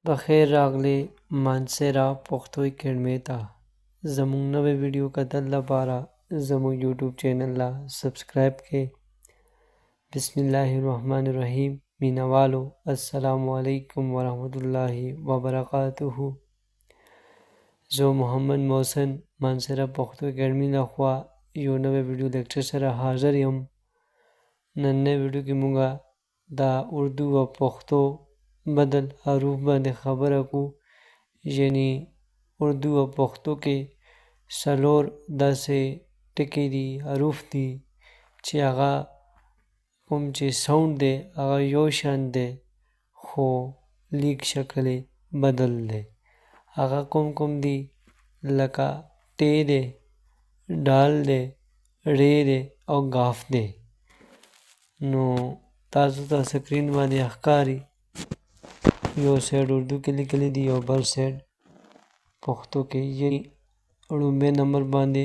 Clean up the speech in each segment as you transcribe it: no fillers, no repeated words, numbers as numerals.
پخیر راغلې مانسهره پښتو اکیډمۍ ته. زموږ نوې ویډیو کتل لپاره زموږ یوټیوب چینل لا سبسکرایب کړئ. بسم الله الرحمن الرحیم. مینوالو السلام علیکم ورحمت الله وبرکاته. زه محمد محسن مانسهره پښتو اکیډمي لخوا یو نوی ویډیو لیکچر سره حاضر یم. نننۍ ویډیو کې موږ د اردو او پښتو بدل حروف باندې خبره کو، یعنی اردو او پښتو کې څلور داسې ټکي دي، حروف دي چې هغه کوم چې ساوند دی هغه یو شان دی خو لیک شکل یې بدل دی. هغه کوم کوم دي؟ لکه ټی دی، ډال دی، ړې دی او ګاف دی. نو تاسو ته سکرین باندې ښکاري، یو سایډ اردو کې لیکلي دي او بل سایډ پښتو کې. یعنی ړومبی نمبر باندې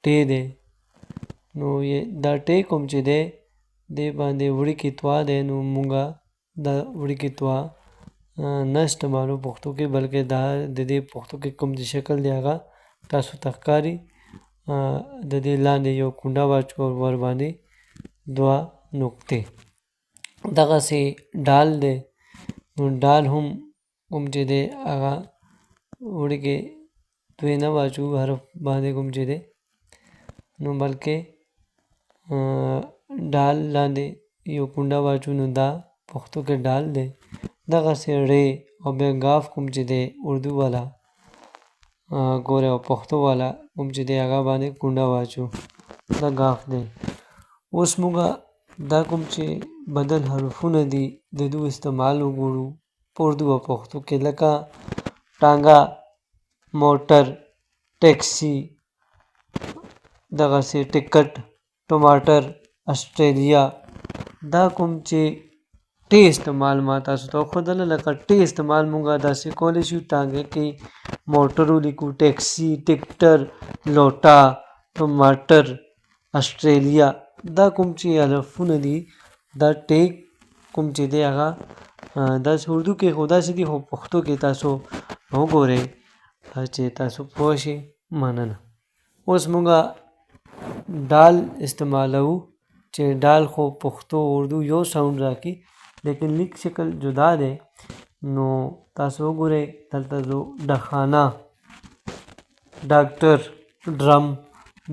ټی دی، نو دا ټی کوم چې دی دې باندې وړوکې توا دی، نو مونږه دا وړوکې توا نه استعمالو پښتو کې، بلکې دا د دې پښتو کې کوم چې شکل دی هغه تاسو ته ښکاري. د دې لاندې یو کونډه واچو او ورباندې دوه نقطې. دغسې ډال دی، نو ډال هم کوم چې دی هغه وړوکې دوې نه واچو حرف باندې کوم چې دی، نو بلکې ډال لاندې یو کونډه واچو، نو دا پښتو کې ډال دی. دغسې ړې او بیا ګاف کوم چې دی اردو والا ګوره او پښتو والا کوم چې دی هغه باندې کونډه واچو، دا ګاف دی. اوس موږ دا کوم چې بدل حرفونه دي د دوی استعمال وګورو په اردو او پښتو کې، لکه ټانګه، موټر، ټیکسي، دغسې ټکټ، ټماټر، اسټرالیا. دا کوم چې ټی استعمال ما تاسو ته وښودله، لکه ټی استعمال موږ داسې کولی شو، ټانګه کې موټر ولیکو، ټیکسي، ټکټر، لوټا، ټماټر، اسټرالیا. دا کوم چې حرفونه دي دا ټی کوم چې دی هغه داسې اردو کې خو داسې دي، خو پښتو کې تاسو وګورئ چې تاسو پوه شئ. مننه. اوس موږ ډال استعمالوو، چې ډال خو پښتو اردو یو ساوند راکړي لیکن لیک شکل جدا دی. نو تاسو وګورئ دلته زه ډخانه، ډاکټر، ډرم،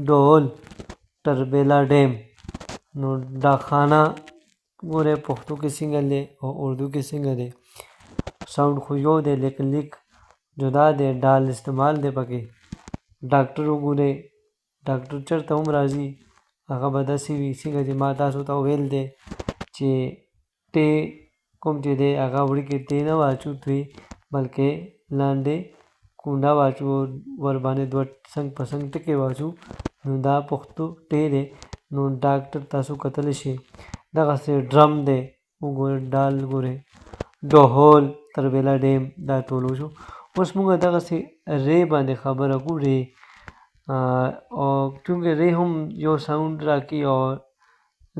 ډول، تربیلا ډیم. نو ډاکخانه ګورئ پښتو کې څنګه دی او اردو کې څنګه دی، ساوند خو یو دی لیکن لیک جدا دی، ډال استعمال دی پکې. ډاکټر وګورئ، ډاکټر چېرته هم راځي هغه به داسې وي څنګه چې ما تاسو ته ویل دی چې ټی کوم چې دی هغه وړوکې ټی نه واچو توی، بلکې لاندې کونډه واچو ورباندې دوه څنګ په څنګ ټکي واچو، نو دا پښتو ټی دی. نو ډاکټر تاسو کتلی شئ. دغسې ډرم دی وګورئ، ډال ګورئ، ډهول، تربیلا ډیم، دا ټول وشو. اوس موږ دغسې ری باندې خبره کوو، ری او چونکې ری هم یو ساوند راکړي او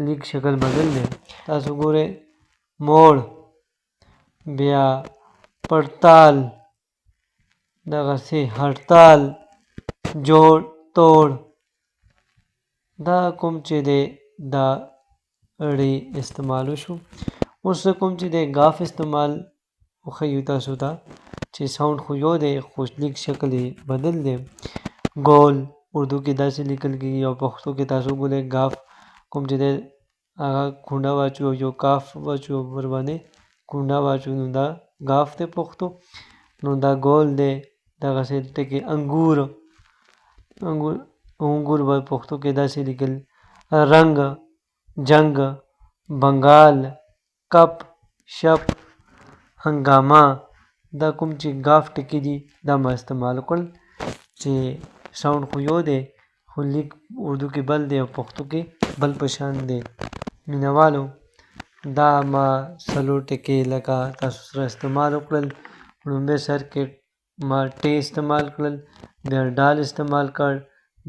لیک شکل بدل دی. تاسو ګورئ موړ، بیا پړتال، دغسې هړتال، جوړ توړ. دا کوم چې دی دا ړې استعمال وشو. اوس کوم چې دی ګاف استعمال وښیو تاسو ته چې ساوند خو یو دی خو لیک شکل یې بدل دی. ګول اردو کې داسې لیکل کېږي او پښتو کې تاسو وګورئ ګاف کوم چې دی هغه کونډه واچو او یو کاف واچو او ورباندې کونډه واچو، نو دا ګاف دی پښتو. نو دا ګول دی. دغسې ټکی انګور، انګور انګور به پښتو کې داسې لیکل، رنګ، جنګ، بنګال، کپ، شپ، هنګامه. دا کوم چې ګاف ټکي دي دا ما استعمال کړل چې ساوند خو یو دی خو لیک اردو کې بل دی او پښتو کې بل په شان دی. مینوالو دا ما څلور ټکي لکه تاسو سره استعمال وکړل. لومړی سر کې ما ټی استعمال کړل، بیا ډال استعمال کړ،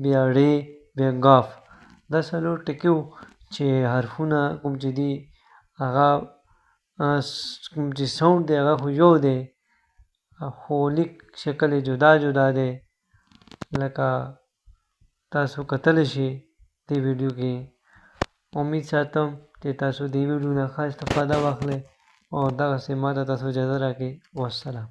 بیا ړې، بیا ګاف. دا څلور ټکي وو چې حرفونه کوم چې دي هغه کوم چې ساونډ دی هغه خو یو دی، خو لیک شکل یې جدا جدا دی، لکه تاسو کتلی شئ دې ویډیو کې. امید ساتم چې تاسو دې ویډیو نه ښه استفاده واخلئ او دغسې ماته تاسو اجازه راکړئ. والسلام.